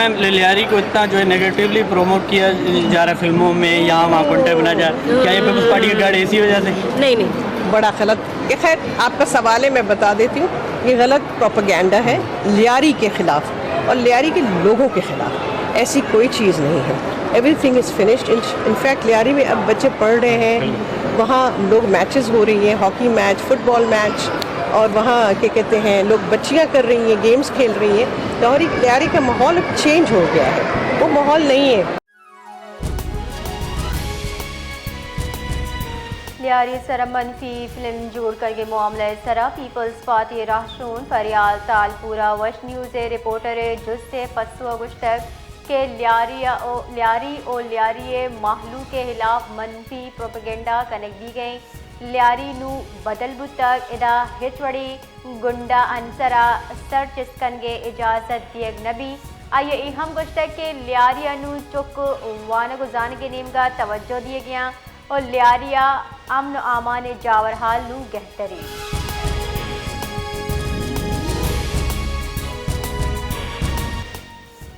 میم، لیاری کو اتنا جو ہے نیگیٹولی پروموٹ کیا جا رہا ہے فلموں میں، یہاں وہاں کنٹے بنا جا رہا ہے، کیا یہ پیپلز پارٹی کا گڑھ ہے اسی وجہ سے؟ نہیں، نہیں، بڑا غلط۔ یہ خیر، آپ کا سوال ہے، میں بتا دیتی ہوں، یہ غلط پروپیگنڈا ہے لیاری کے خلاف اور لیاری کے لوگوں کے خلاف۔ ایسی کوئی چیز نہیں ہے۔ Everything is finished. In fact, Lyari میں اب بچے پڑھ رہے ہیں، وہاں لوگ میچز ہو رہی ہیں، ہاکی میچ، فٹ بال میچ، اور وہاں کیا کہتے ہیں، لوگ، بچیاں کر رہی ہیں، گیمز کھیل رہی ہیں۔ لاہوری، لیاری کا ماحول اب چینج ہو گیا ہے، وہ ماحول نہیں ہے۔ لیاری سرا منفی فلم جوڑ کنگے معاملہ سرا پیپلز پارٹی راہشون فریال تالپورا وش نیوز ء رپورٹر ء جست ء پسو ء گوشتگ کہ لیاری ء او، لیاری او لیاری ء مہلوک ء ہلاف منفی پروپیگنڈا کنگ بیگ ء انت۔ لیاری نوں بدل بوتگ، ادا ہچ وڑیں گنڈا عنصر ء سر چست کنگ ء اجازت دیگ نہ بیت۔ آئی ء اے ہم گوشتگ کہ لیاری ء نوں چک وانگ ء زانگ ء نیمگ ء توجہ دیگ ء انت۔ و لیاری ء امن و امان ء جاورحال نوں گہتر انت۔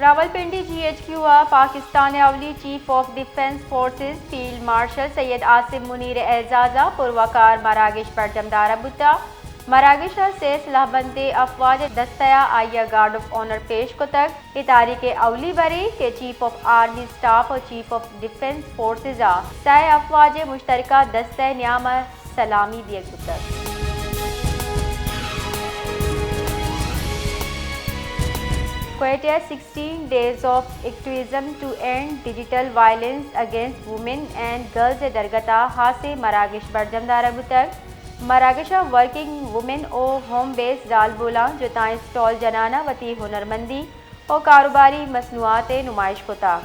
راولپنڈی جی ایچ کیو ء پاکستان ء اولی chief of defence forces field marshal Syed Asim Munir ء اعزاز ء پروقار مراگش برجم دارگ بوتگ۔ مراگش ء سئے سلاہ بندیں افواج ء دستہ ء آئی ء گارڈ آف آنر پیش کتگ۔ اے تاریخ ء اولی برے کہ چیف آف آرمی اسٹاف و چیف آف ڈیفنس فورسز ء سئے افواج ء مشترکہ دستہ ء نیام ء سلامی دیگ بوتگ۔ کوئٹہ ء sixteen days of activism to end digital violence against women and girls ء درگت ء ہاسیں مراگش برجم دارگ بوتگ۔ مراگش ء ورکنگ وومن و ہوم بیسڈ زالبولاں جتائیں اسٹال جنان ء وتی ہنرمندی و کاروباری مصنوعات ء نمائش کتگ۔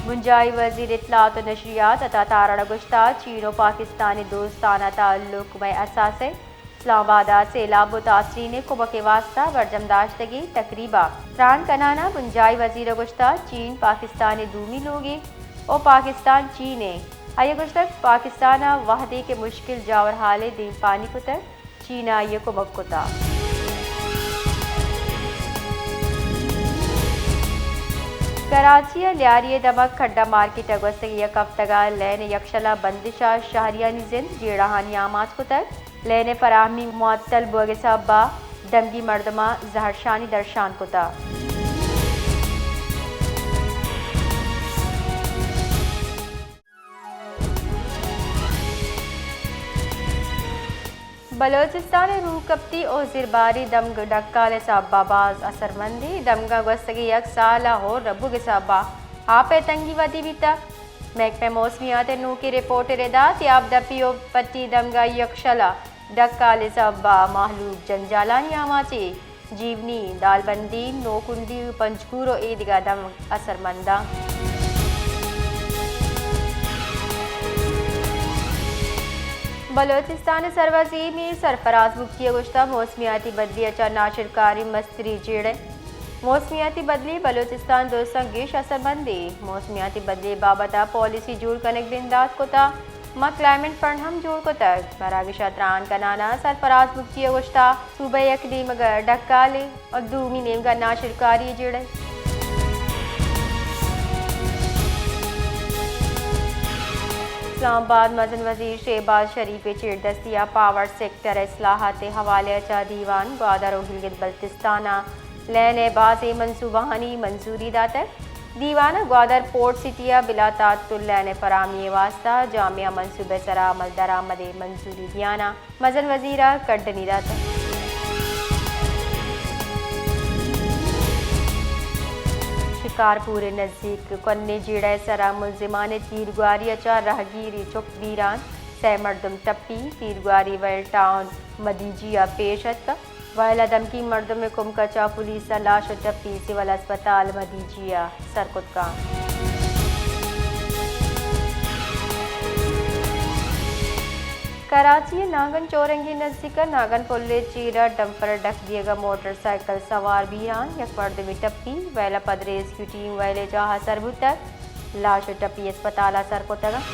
بنجاہی وزیر اطلاعات و نشریات عطا تارڑ ء گوشتگ، چین و پاکستان ء دوستانہ تعلق مئے اساس انت۔ اسلام آباد ء سیلاب متاثرین ء کمک ء واستہ برجم داشتگیں تقریب ء تران کنان ء بنجاہی وزیر ء گوشتگ، چین پاکستان ء دومی لوگے و پاکستان چین ء۔ آئی ء گوشتگ، پاکستان ء وہدے کہ مشکل جاورحال ء دیمپانی کتگ، چین ء آئی ء کمک کتگ۔ کراچی ء لیاری ء دمگ کھڈا مارکیٹ ء گوستگیں یک ہفتگ ء لین ء یکشل ء بندش ء شہریانی زند جیڑہانی آماچ کتگ۔ لین ء فراہمی معطل بوگ ء سبب ء دمگی مردماں زہرشانی درشان کتگ۔ بلوچستان ء روکپتی و زرباری دمگ ڈکال ء سبب ء باز اثرمندی، دمگاں گوستگیں یک سال ء ہور نہ بوگ ء سبب ء آپ ء تنگی ودی بیتگ۔ محکمہ موسمیات ء نوکیں رپورٹ ء ردا تیاب دپی و پٹی دمگ ء یکشل ء ڈکال ء سبب ء مہلوک جنجالانی آماچ ء۔ جیونی، دالبندین، نوکنڈی، پنجگور و ایدگہ دمگ اثرمنداں۔ بلوچستان ء سروزیر میر سرفراز بگٹی ء گوشتگ، موسمیاتی بدلی ء چہ ناشرکاری مستری جیڑہ۔ موسمیاتی بدلی بلوچستان دوستاں گیش اثرمندیں۔ موسمیاتی بدلی بابت ء پالیسی جوڑ کنگ بندات کتگ۔ ما کلائمیٹ فنڈ ہم جوڑ کتگ۔ مراگش ء تران کنان ء سرفراز بگٹی ء گوشتگ، صوبہ ء یک نیمگ ء ڈکالے ء دومی نیمگ ء ناشرکاری جیڑہ۔ اسلام آباد، مزن وزیر شہباز شریف ء چیردستی ء پاور سیکٹر ء اصلاحات ء حوالے ء چہ دیوان گوادر و گلگت بلتستان ء لین ء بازیں منصوبہانی منظوری داتگ۔ دیوان ء گوادر پورٹ سٹی ء بلا تعطل لین ء فراہمی ء واستہ جامع منصوبہ ء سرا عمل درآمد ء منظوری دیان ء مزن وزیر ء کڈنی داتگ۔ شکارپور ء نزیک کونے جیڑہ ء سرا ملزمان ء تیرگواری ء چہ راہگیری چک بیران، سئے مردم ٹپی، تیرگواری ویل ٹاؤن مدیجی ء پیش اتک۔ ویل ء دمگی مردم ء کمک ء چہ پولیس ء لاش ء ٹپی سول اسپتال مدیجی ء سر کت کنت۔ کراچی ء ناگن چورنگی نزیک ء ناگن پل ء چیر ء ڈمپر ء ڈک دیگ ء موٹر سائیکل سوار بیران، یک مردمے ٹپی، ویل ء پد ریسکیو ٹیم ویل ء جاہ ء سر بوتگ۔ لاش ء ٹپی اسپتال ء سر کتگ انت۔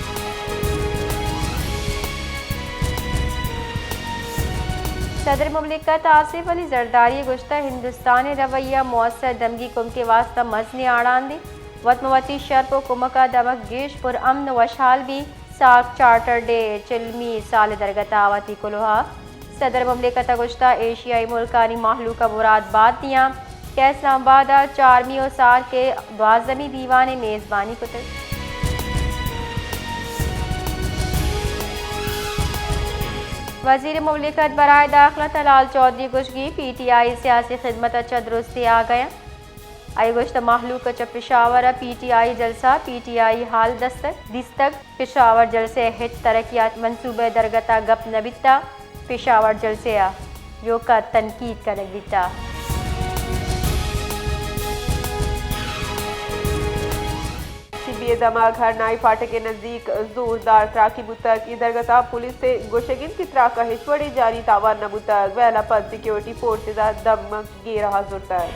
صدر مملکت آصف علی زرداری ء گوشتگ، ہندوستان ء رویہ مؤثر دمگی کمک ء واستہ مزنیں آڑاندے، وت ماں وتی شرپ ء کمک ء دمگ گیش پر امن ء وشحال بی۔ سارک چارٹر ڈے ء چلمی سال ء درگت ء وتی کلوہ ء صدر مملکت ء گوشتگ، ایشیائی ملکانی مہلوک ء مراد بات دیاں کہ اسلام آباد ء چارمی ء سارک ء دوازدھمی دیوان ء میزبانی کتگ۔ وزیر مملکت برائے داخلہ طلال چوہدری گوشگی، پی ٹی آئی سیاسی خدمت ء چہ درستی آگہ انت۔ آئی گوشت، مہلوک ء چہ پشاور ء پی ٹی آئی جلسہ، پی ٹی آئی ہال دستگ، دیستگ۔ پشاور جلسہ ء ہچ ترقیاتی منصوبہ ء درگت ء گپ نہ بیتگ۔ پشاور جلسہ ء ایوک ء تنقید کنگ بیتگ۔ سی بی ء دمگ ہرنائی پھاٹک ء نزیک زوردار تراکے بوتگ۔ اے درگت ء پولیس ء گوشگ انت کہ تراک ء ہچ وڑیں جانی تاوان نہ بوتگ۔ ویل ء پد سیکورٹی فورسز ء دمگ گیرہ ء زرتگ۔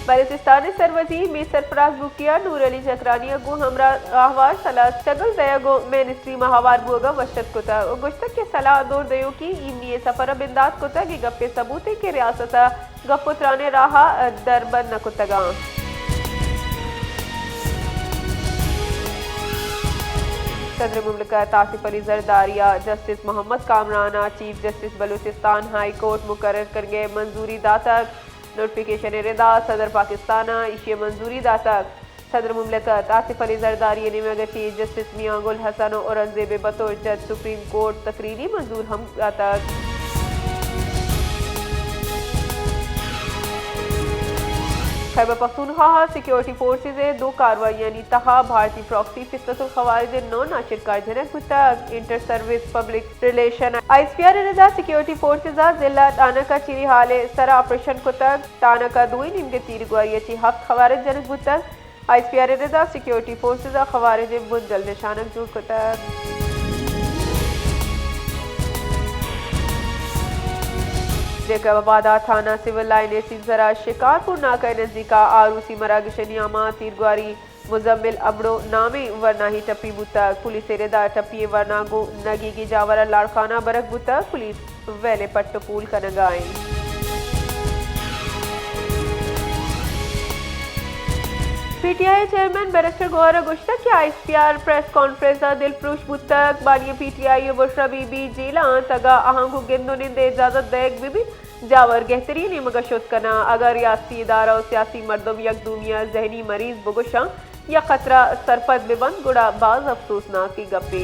بلوچستان ء سروزیر میر سرفراز بگٹی ء نور علی جکرانی ء گوں ہمراہ راہوار سلاہ چگل دئیگ ء مین اسٹریم ء ہوار بوگ ء وش اتک کتگ ء گوشتگ کہ سلاہ ء دور دئیوکیں ایمنی ء سفر ء بندات کتگ، اے گپ ء ثبوت انت کہ ریاست ء گپ ء تران ء راہ ء دربند نہ کتگ انت۔ صدر مملکت آصف علی زرداری ء جسٹس محمد کامران ء chief justice Balochistan high court مقرر کنگ ء منظوری داتگ۔ نوٹیفکیشن ء ردا صدر پاکستان ء ایشی ء منظوری داتگ۔ صدر مملکت آصف علی زرداری ء نیمگ ء چیف جسٹس میاں گل حسن ء اورنگزیب ء بطور جج سپریم کورٹ تقرری منظور ہم داتگ۔ خیبر پختونخوا ء سیکورٹی فورسز ء دو کارروائیانی تہا بھارتی پراکسی فتنۃ الخوارج ء نو ناشرکار جنگ بوتگ۔ Inter service public relation, I S P R ء ردا سیکورٹی فورسز ء ضلع ٹانک ء چیری ہال ء سرا آپریشن کتگ۔ ٹانک ء دوئیں نیمگ ء تیرگواری ء چہ ہفت خوارج جنگ بوتگ۔ آئی ایس پی آر ء ردا سیکورٹی فورسز ء خوارج ء بنجل نشانگ جوڑ کتگ۔ جیکب آباد ء تھانہ سول لائن ء سیمسر ء شکارپور ناکہ ء نزیک ء آروسی مراگش ء نیام ء تیرگواری مزمل امڑو نامیں ورناہی ٹپی بوتگ۔ پولیس ء ردا ٹپی ء ورنا گوں نگیگی جاور ء لاڑکانہ برگ بوتگ۔ پولیس ویل ء پٹ ء پول کنگ ء انت۔ پی ٹی آئی ء چیئرمین بیرسٹر گوہر ء گوشتگ کہ آئی S P are press conference ء دلپروش بوتگ۔ بانی ء پی ٹی آئی ء بشرا بی بی جیل ء انت، اگاں آہاں گوں گند ء نند ء اجازت دئیگ بہ بیت، جاور گہتری نیمگ ء شت کناں۔ اگاں ریاستی ادارہ ء سیاسی مردم یک دومی ء ذہنی مریض بگوشاں یا خطرہ سرپد بہ بنت، گڑا باز افسوسناکیں گپے۔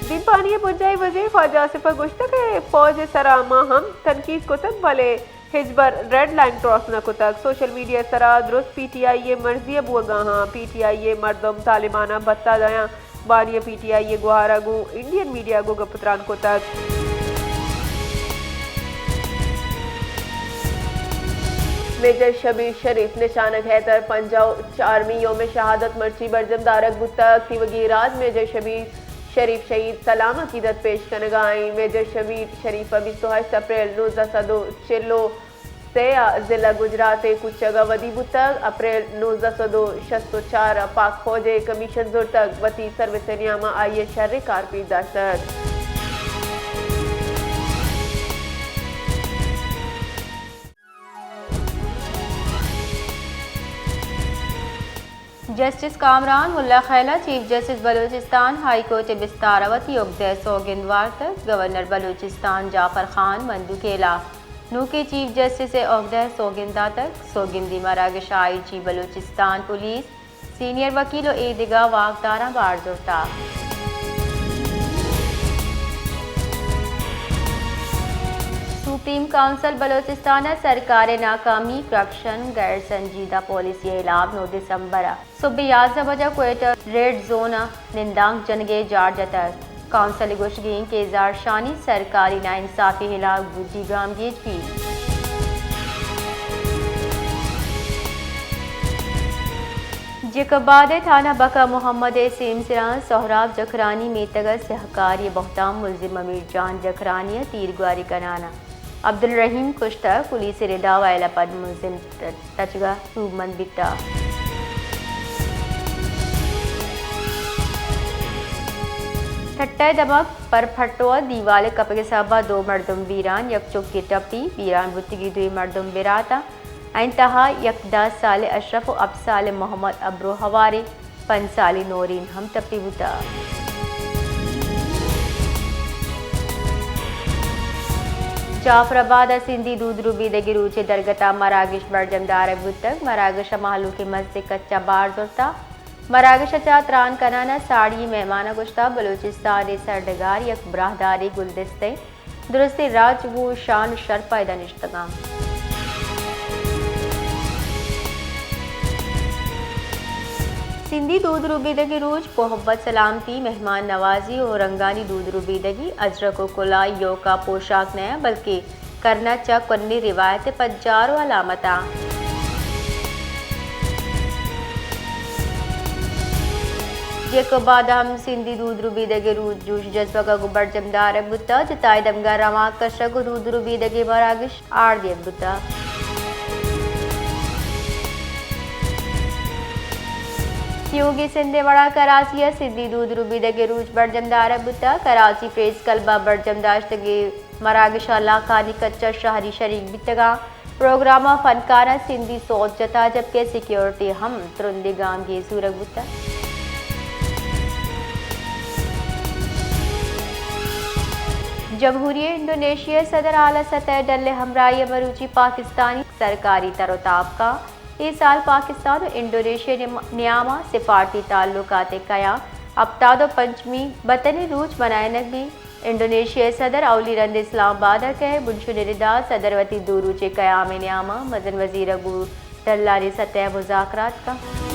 دیمپانی ء بنجاہی وزیر خواجہ آصف ء گوشتگ کہ فوج ء سرا ما ہم تنقید کتگ، بلے ہچبر ریڈ لائن کراس نہ کتگ۔ سوشل میڈیا ء سرا درست پی ٹی آئی ء مرضی ء بوگا ہاں۔ پی ٹی آئی ء مردم طالبان ء بھتہ دیاں۔ بانی ء پی ٹی آئی ء گوہار ء گوں انڈین میڈیا ء گوں گپ ء تران کتگ۔ میجر شبیر شریف نشانگ حیدر پنجاہ ء چارمی یوم شہادت مرچی برجم دارگ بوتگ۔ تیوگی راج میجر شبیر شریف شہید سلام عقیدت پیش کنگا ایں۔ میجر شبیر شریف ء بیست ء ہشت اپریل نوزدہ سد ء چل ء سے ء ضلع گجرات ء کچگ ء ودی بوتگ۔ اپریل نوزدہ سد ء شست ء چار ء پاک فوج ء کمیشن زرتگ، وتی سروس ء نیام ء آئی ء شریں کار پیش داشتگ۔ جسٹس کامران ملا خیل ء chief justice Balochistan high court ء بستار ء وتی اگدہ ء سوگند وارتگ۔ گورنر بلوچستان جعفر خان مندوکیل ء نوکیں چیف جسٹس ء اگدہ ء سوگند داتگ۔ سوگندی مراگش ء آئی جی بلوچستان پولیس، سینئر وکیل ء اے دگہ واکداراں بار زرتگ۔ سپریم کونسل بلوچستان ء سرکار ء ناکامی، کرپشن، غیر سنجیدہ پالیسی ء ہلاپ نو دسمبر ء صبح یازدہ بجہ کوئٹہ ریڈ زون ء نندانک جنگ ء جار جتگ۔ کونسل ء گوشگ انت کہ زہرشانی سرکاری ناانصافی ہلاپ گڈی گامگیج بیت۔ جیکب آباد ء تھانہ بقا محمد ء سیمسراں سہراب جکرانی میتگ ء سیاہکاری ء بہتام ملزم امیر جان جکرانی ء تیرگواری کنان ء عبدالرحیم کشتگ۔ پولیس ء ردا ویل ء پد ملزم تچگ ء سوبمند بیتگ۔ ٹھٹہ ءِ دمگ پر پھٹو ءَ دیوال ءِ کپگ ءِ سبب ءَ دو مردم بیران، یک چکے ٹپی، بیران بوتگیں دوئیں مردم برات ءَ، آئی ءِ تہا یک دہ سالیں اشرف ءُ ہپت سالیں محمد ابرو، ہواریں پنچ سالیں نورین ہم ٹپی بوتگ۔ جعفر آباد ءَ سندھی دود ربیدگی روچ ءِ درگت ءَ مراگش برجم دارگ بوتگ۔ مراگش ءَ مہلوک ءِ مزنیں کچ ءَ بار زرتگ۔ مراگش ءَ چہ تران کنان ءَ ساڑی مہمان ءَ گوشتگ، بلوچستان ءِ سرڈگار یک براہداریں گلدستہ ایں، درستیں راج گوں شان ءُ شرپ ءَ ادا نشتگ اَنت۔ سندھی دود ربیدگی روچ، محبت، سلامتی، مہمان نوازی ءُ رنگانی دود ربیدگی، اجرک ءُ کلاہ ایوک ءَ پوشاک نہ اَنت، بلکیں کرن ءَ چہ کنیں روایت ءِ پجار ءُ علامت اَنت۔ جیکب ءَ ہم سندھی دود ربیدگی روچ جوش جذبگ ءَ گوں برجم دارگ بوتگ۔ جتائیں دمگ ءَ روانک کشگ ءُ دود ربیدگی مراگش آڑ دیگ بوتگ۔ تیوگیں سندھ ءِ وڑ ءَ کراچی ءَ سندھی دود ربیدگی روچ برجم دارگ بوتگ۔ کراچی پریس کلب ءَ برجم داشتگیں مراگش ءَ لہکانی کچ ءَ شہری شریک بیتگ اَنت۔ پروگرام ءَ فنکاراں سندھی سوت جتگ، جبکہ سیکورٹی ہم ترندیں گامگیج زورگ بوتگ۔ جمہوریہ انڈونیشیا ءِ صدر اعلی سطح ءِ ڈل ءِ ہمراہی ءَ مروچی پاکستانی سرکاری تر ءُ تاب کنت۔ اے سال پاکستان ءُ انڈونیشیا ءِ نیام ءَ سفارتی تعلقات ءِ قیام ءِ ہپتاد ءُ پنچمی بتنیں روچ منائینگ بیت۔ انڈونیشیا ءِ صدر اولی رند اسلام آباد ءَ کئیت۔ بنشون ءِ ردا صدر وتی دو روچیں قیام ءِ نیام ءَ مزن وزیر ءَ گوں ڈلانی سطح ءَ مذاکرات کنت۔